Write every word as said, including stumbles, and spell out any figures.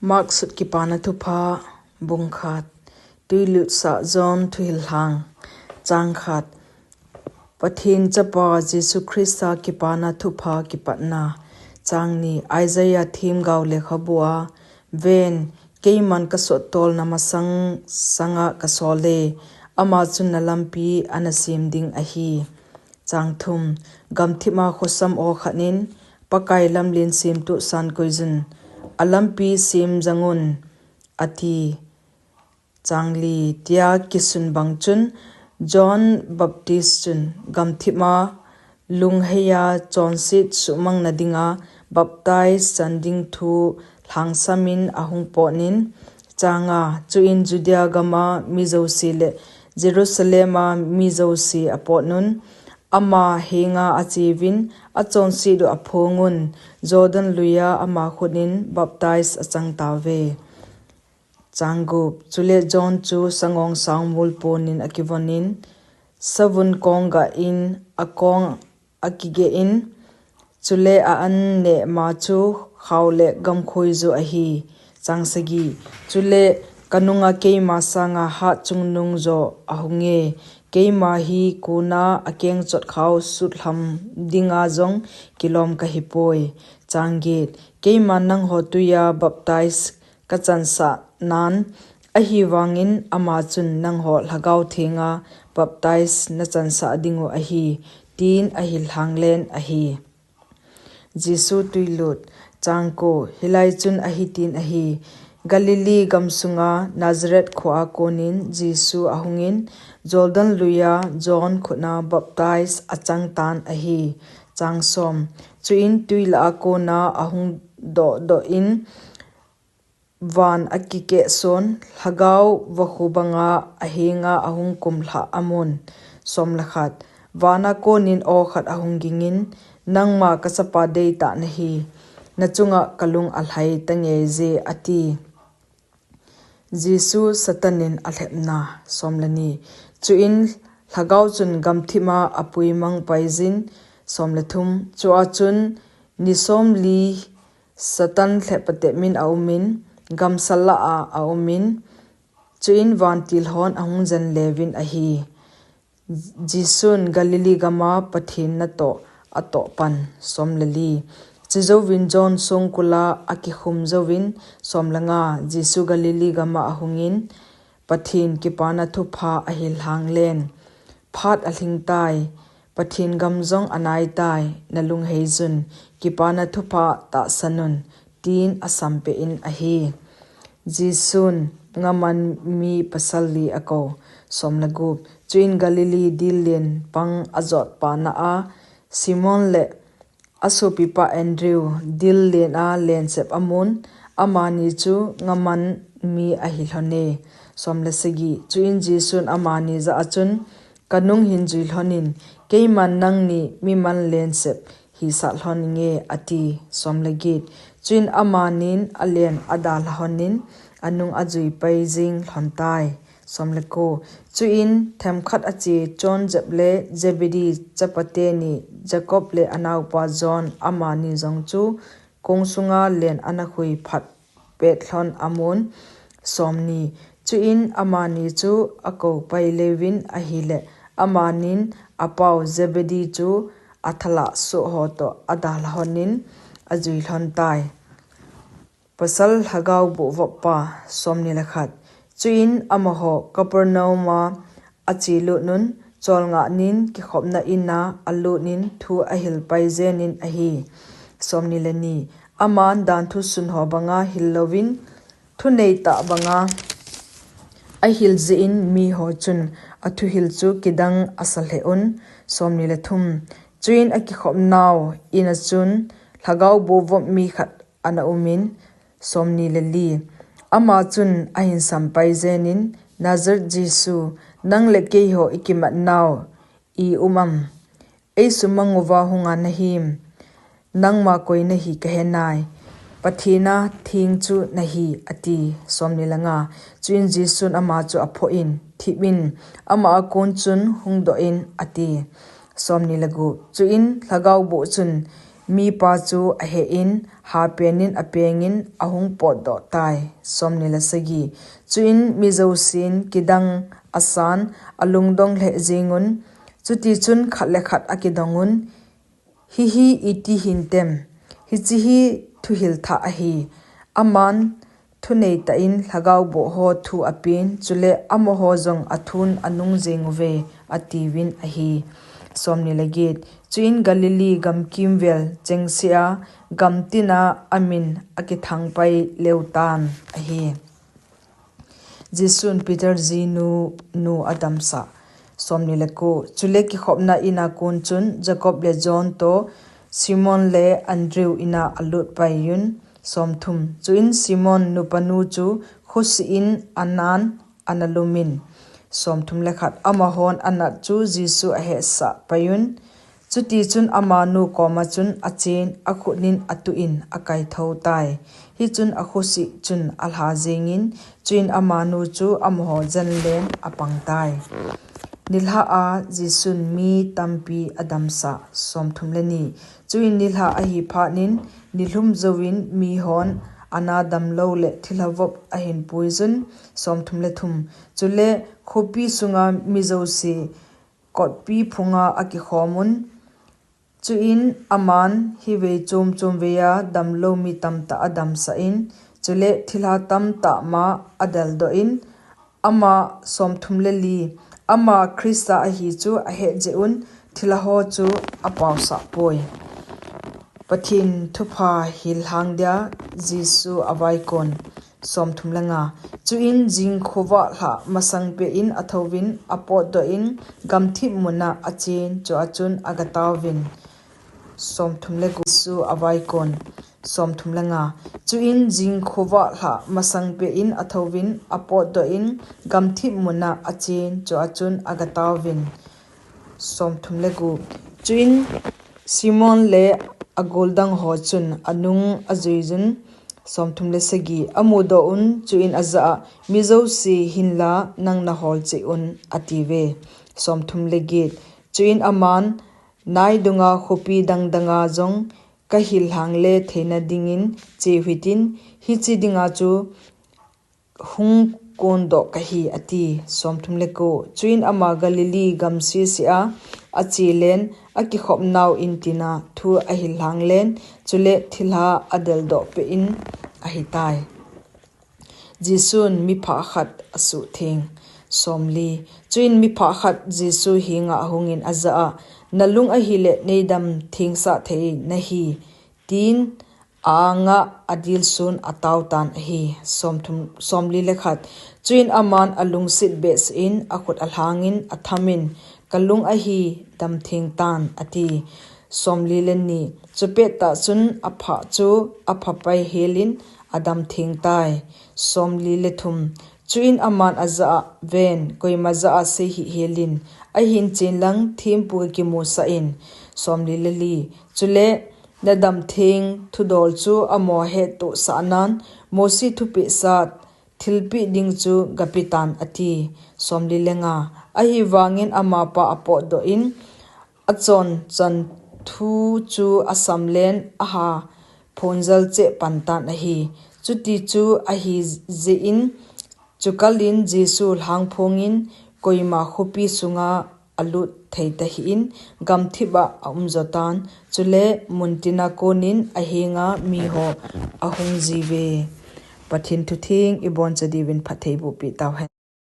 Mark sut Kipana Thupha, bung khat. Tuilutsah John thuhil hang. Chang khat. Pathen Chapa Jesu Christa Kipana Thupha kipatna. Chang ni. Isaiah themgao lekhabua, Ven, keiman kasottolna masang sanga kasole, ama chun nalampi anasem ding ahi. Chang thum. Gamthip a khosam aw khat in, Pakai lamlen semtuh san koijun, alampi sem jangun, ati. Chang li. Tia kisun bang chun, John Baptist chun gamthip a lungheiya chonset suhmang nadinga baptize chan ding thu lhangsamin ahung potnin, chang nga. Chuin Judea gama mi jouse le Jerusalem a mi jouse apotnun, ama henga acheuvin, achonset u aphongun, Jordan luia ama khut in baptize achang tauve. Chang gup. Chule John chu sangong sang mul ponin akivonin, savun kong gah in, akong akigeh in, chule a an neh ma chu khao le gamkhoi jo ahi. Chang sagi. Chule kanunga keima sanga hat chungnung jo ahunge, keima hi kuna akeng chot khao sutlham dinga jong kilom kahipoi. Chang get. Keima nangho tuia baptize kachansah nan, ahivangin ama chun nangho Lhagao Thenga baptize nachansah dingu ahi, tin ahil hanglen ahi. Jesu tuilut. Chang ko. Hilai chun ahitin ahi, Galilee gamsunga Nazareth khoa konin Jesu ahungin, Jordan luia John khutna baptize achang tan ahi. Chang som. Chuin tuilah a kona ahung dohdoh in, van akikehson, Lhagao vakhu banga ahenga ahung kumlhah amun. Som le khat. Vana konin aw khat ahung gingin, Nangma kachapa deitah nahi, nachunga kalung alhai tangeije, ati. Jesu Satan in alhepna. Som le ni. Chuin Lhagao chun gamthip a apuimang paijin. Som le thum. Chua chun ni somli Satan lhep patepmin aumin, gamsa lah a aumin, chuin vantil hon ahung jen leuvin ahi. Jesun Galilee gama Pathen natoh atoh pan. Som le li. Chujouvin John songkula akikhum jouvin, som le nga, Jesu Galilee gama ahungin, Pathen Kipana Thupha ahil hanglen, Phat alhingtai, Pathen gam jong anaitai, nalungheijun, Kipana Thupha tahsanun, tin asampeh in ahi. Jesun ngaman mi pasal li akou. Som le gup. Chuin Galilee dillen pang ajotpa na a, Simon le asopipa Andrew dillen a lensep amun, amani chu ngaman mi ahilhone. Som le sagi. Chuin Jesun amani jah a chun, Kanung hin jui lhonin, keiman nangni miman lensep hisah lhon inge, ati. Som le get. Chuin amanin alen adalha lhonin, anung ajui pai jing lhontai. Som le ko. Chuin themkhat ache chon jep le Zebedee chapate ni Jacob le anaopa John amani jong chu kong sunga len anakhui phat pet lhon amun. Som ni. Chuin amani chu akou pai leuvin ahile, amanin apau Zebedee chu athalah soh ho toh adalha lhonin ajui lhontai. Pasal Lhagao boh vop pa. Som ni le khat. Chuin amaho Capernaum a ache lutnun, cholngahnin kikhopna in a alutnin thu ahil pai jenin ahi. Som ni le ni. Aman danthu sun ho banga hil louvin, thunei tah banga ahil jeh in miho chun athuhil chu kidang asa lheh un. Som ni le thum. Chuin akikhopnau in a chun Lhagao boh vop mi khat ana umin. Som ni le li. Ama chun ahin sam pai jenin, Nazareth Jesu, nang le keiho ikimatnau i um am? Eisumang uva hunga nahim? Nangma koi nahi kahenai. Pathen a theng chu nahi, ati. Som ni le nga. Chuin Jesun ama chu aphoh in, thip in, ama a kon chun hungdoh in, ati. Som ni le gup. Chuin Lhagao boh chun mipa chu ahe in, hapen in apeng in ahung potdoh tai. Somni le sagi. Chuin mi jousen kidang asan, alungdong lheh jengun, chuti chun khat le khat akidong un, Hihi iti hintem? Hiche hi thuhil thah ahi. Aman thunei tah in lhagao boh ho thu apen, chule amaho jong athun anung jeng uve, atiuvin ahi. Somni le get. Chuin Galilee gam kimvel chengse a gam tina amin akithang pai leu tan ahi. Jesun Peter jinu nu adamsah. Somni le ko. Chule kikhopna ina kon chun Jacob le John toh Simon le Andrew ina alut pai un. Somthum. Chuin Simon nupanu chu khosih in anan ana lum in. Somthum le khat. Amahon anat chu Jesu ahesah pai un. Chuti chun amanu koma chun achen, akhut in atuh in akaithou tai. Hichun akhosih chun alha jengin, chuin amanu chu amaho jen len apang tai. Nilhah a Jesun mi tampi adamsah. Somthum le ni. Chuin nilhah ahi phat in, nilhum jouvin mihon ana damlou le thilha vop ahin puijun. Somthum le thum. Chule khopi sunga mi jouse kotpi phunga akikhom un. Chuin aman hivei chom chom veiya damlou mi tamtah adamsah in, chule thilha tamtah ma adeldoh in, ama somthum le li, ama Christa ahi chu ahet jeh un, thilha ho chu apaosah poi. Pathen thupha hillhang dia Jesu avaikon. Somthum le nga. Chuin jing khovah lhah masang peh in athouvin apotdoh in gamthip muna achen, chua chun agatauvin. Somthum le gup. Jesu avaikon. Somthum le nga. Chuin jing khovah lhah masang peh in athouvin apotdoh in gamthip muna achen, chua chun agatauvin. Somthum le gup. Chuin Simon le agoldang ho chun anung ajuijun. Somthum le sagi. Amudoh un, chuin ajah a, mi jouse hinla nang nahol cheh un, atiuve. Somthum le get. Chuin aman, naidunga khopi dangdanga jong kahillhang le theina dingin cheu hitin, hiche dinga chu hung kondoh kahi, ati. Somthum le ko. Chuin ama Galilee gam sese a ache len, akikhopnau in tina thu ahillhang len, chule thilha adeldoh peh in ahitai. Jesun miphah khat asuhtheng. Somli. Chuin miphah khat Jesu henga ahungin ajah a, nalung ahile neidam thengsah thei nahi, tin a-anga adilsun ataotan ahi. Somthum, somli le khat. Chuin aman alungset behseh in akhut alhangin athamin, kalung ahi, damtheng tan, ati. Somli le ni. Chupettah chun aphah chu aphapai helin adamtheng tai. Somli le thum. Chuin aman ajah a, ven, koima jah a seihih helin, ahin chen lang thempu kakimusah in. Somli le li. Chule nadamtheng thudol chu amaho hettohsah nan, Mosi thupeh sat thilpeh ding chu gapetan, ati. Somli le nga. Ahivangin amapa apotdoh in, achonchan thu chu asamlen, aha phonjal cheh pantan ahi. Chuti chu ahi jeh in, chukalin Jesu lhangphongin koima khopi sunga alut thei tahih in, gamthip a aumjotan, chule muntina konin ahenga miho ahung jiuve. Pathen thutheng iboncha diuvin phatthei bohpeh tauhen.